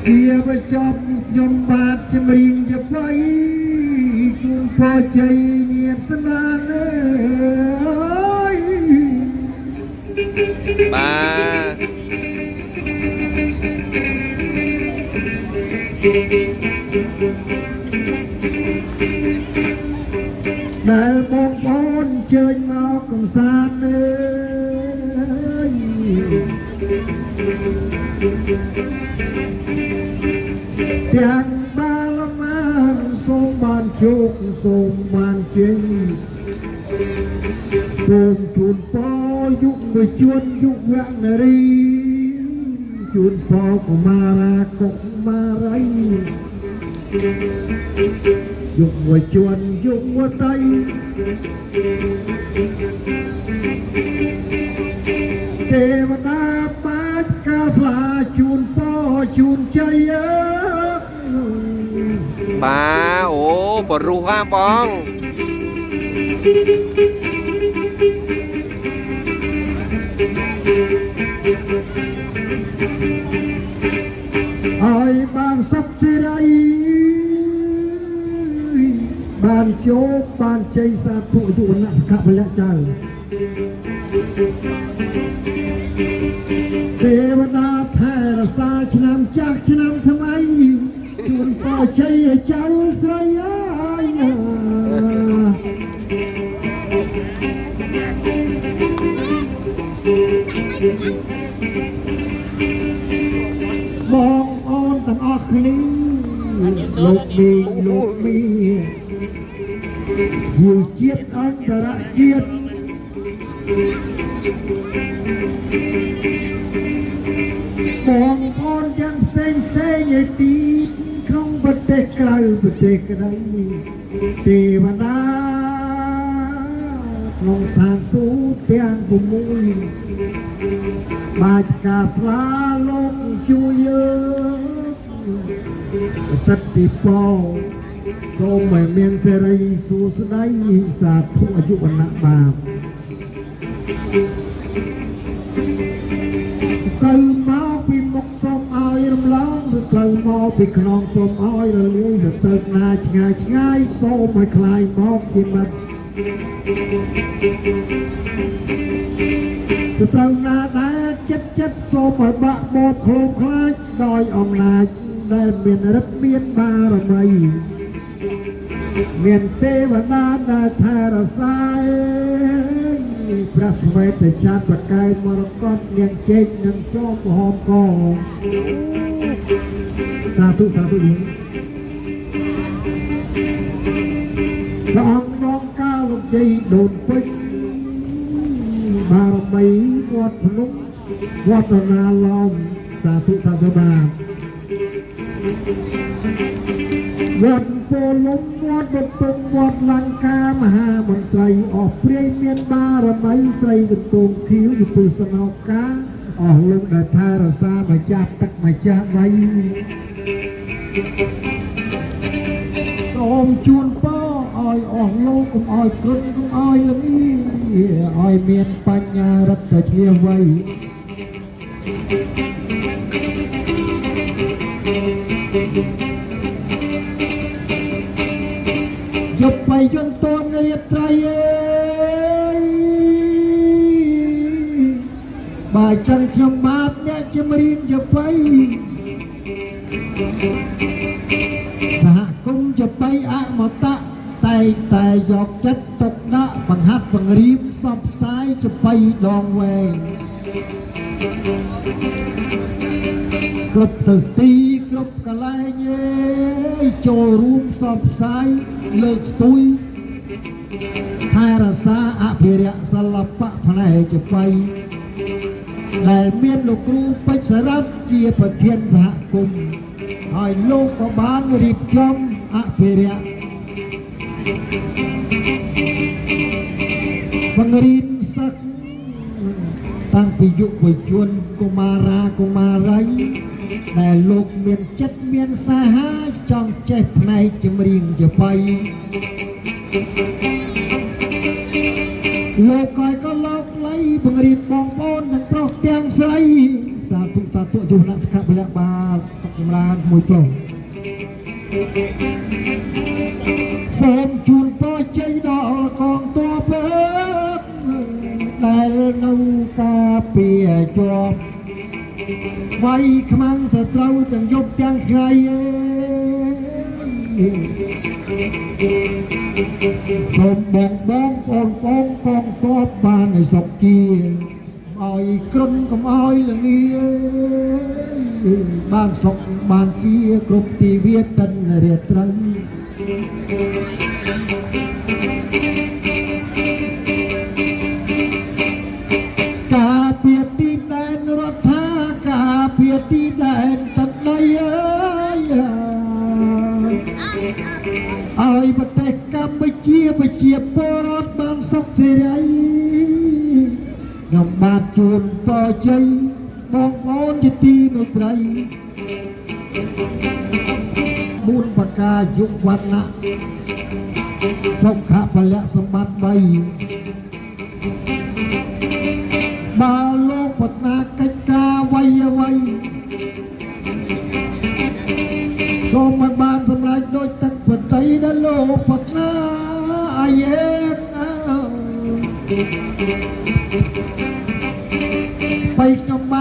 ជាបញ្ចប់ខ្ញុំបាទចម្រៀងជាបៃជូនពរជ័យញាតស្នានអើយ បាទ ដែលបងប្អូនជើញមកកំសាន្តអើយទាំងបាលមានសូមបានជោគសូមបានជ័យសូមជូនពរយុវជនយុវនារីជូនពរកុមារាកុមារីយុវជនយុវតីទេវតាបាចកាស្លាជូនពរជូនជ័យអើយ បាទអូបរុសហ่าបង ឲ្យបានសុខសិរីបានជោគបានជ័យសាធុយុវណៈសកពលៈចៅទេវតាថែរក្សាឆ្នាំចាស់ឆ្នាំថ្មីជូនពរជ័យឲ្យចៅស្រីអើយបងប្អូនទាំងអស់គ្នាលោកមីងលោកមីជាជាតិអន្តរជាតិ បងប្អូនយ៉ាងផ្សេងផ្សេងឯទីក្នុងប្រទេសក្រៅប្រទេសក្តីទេវតាក្នុងឋានសួគ៌ទាំង6បាច់កាស្លាលោកជួយយើងប្រសិទ្ធិពរសូមឲ្យមានសេរីសួស្តីសាធុអាយុវណ្ណៈបាទ ទៅមកពីមុខសូមឲ្យរំលងសត្រូវមកពីខ្នងសូមឲ្យរលាយសត្រូវណាឆ្ងាយឆ្ងាយសូមឲ្យคลายមកជាមិត្តសត្រូវណាដែលចិត្តចិត្តសូមឲ្យបាក់បោកឃ្លោមខ្លាចដោយអំណាចដែលមានឫទ្ធិមានបារមីមានទេវតាដែលថែរក្សាព្រះស្វេតច័ន្ទប្រកែមរកតនាងជែកនឹងចោមហោមកសាធុសាធុយងព្រះអង្គដងកាលលោកជ័យដូនពេញបារមីវត្តភ្នំវត្តណាឡោមសាធុសាធុបាទវត្តពលំវត្តបទុមវត្តលង្កាមហាមន្ត្រីអស់ព្រាយមានបារមីស្រីកន្ទងខៀវវិពុសណោកាអស់លោកដែលថែរក្សាម្ចាស់ទឹកម្ចាស់ដីសូមជូនពរឲ្យអស់លោកកុំឲ្យគ្រុនកុំឲ្យល្ងាឲ្យមានបញ្ញារិទ្ធឆ្លៀសវៃយប់ไปយន្តនរាត្រីអើយបើចឹងខ្ញុំបាទអ្នកចម្រៀងចបៃសហគមន៍ចបៃអមតៈតែងតែយកចិត្តទុកដាក់បង្ហាត់បង្រៀនផ្សព្វផ្សាយចបៃដងវែងគ្រប់ទៅទីគ្រប់កន្លែងអើយចូលរួមផ្សព្វផ្សាយលើកស្ទួយថែរក្សាអភិរក្សសិល្បៈផ្នែកចបៃដែលមានលោកគ្រូពេជ្រសរិទ្ធជាប្រធានសហគមន៍ហើយលោកក៏បានរៀបចំអភិរក្សបង្រៀនសិស្សតាំងពីយុវជនកុមារាកុមារីដែលលោកមានចិត្តមានស្នេហាចង់ចេះផ្នែកចម្រៀងចបៃលោកក៏លោកលៃបង្រៀនបងប្អូនទាំងប្រុសទាំងស្រី សាធុសាធុយុវណៈសុខៈពលៈបាទសុខចម្រើនមួយប្រុសសូមជូនពរជ័យដល់កងទ័ពអើយដែលនៅការពារជាប់វាយខ្មាំងសត្រូវទាំងយប់ទាំងថ្ងៃអើយសូមបងបងបងបងកងទ័ពបានឲ្យសុខជាឲ្យក្រុនកុំឲ្យល្ងាបានសុខបានជាគ្រប់ទីវាតិនរាត្រីការពារទីដែនរដ្ឋាការពារទីដែនទឹកដីអើយឲ្យប្រទេសកម្ពុជាប្រជាពលរដ្ឋបានសុខសេរីខ្ញុំបាទជូនពរជ័យបងប្អូនជាទីមេត្រីបួនប្រការយុវណ្ណៈសុខៈពលៈសម្បត្តិ3បើលោកប្រាថ្នាកិច្ចការអ្វីអ្វីសូមឲ្យបានសម្រេចដូចទឹកបតីដែលលោកប្រាថ្នាអាយេងអើយបីខ្ញុំបាន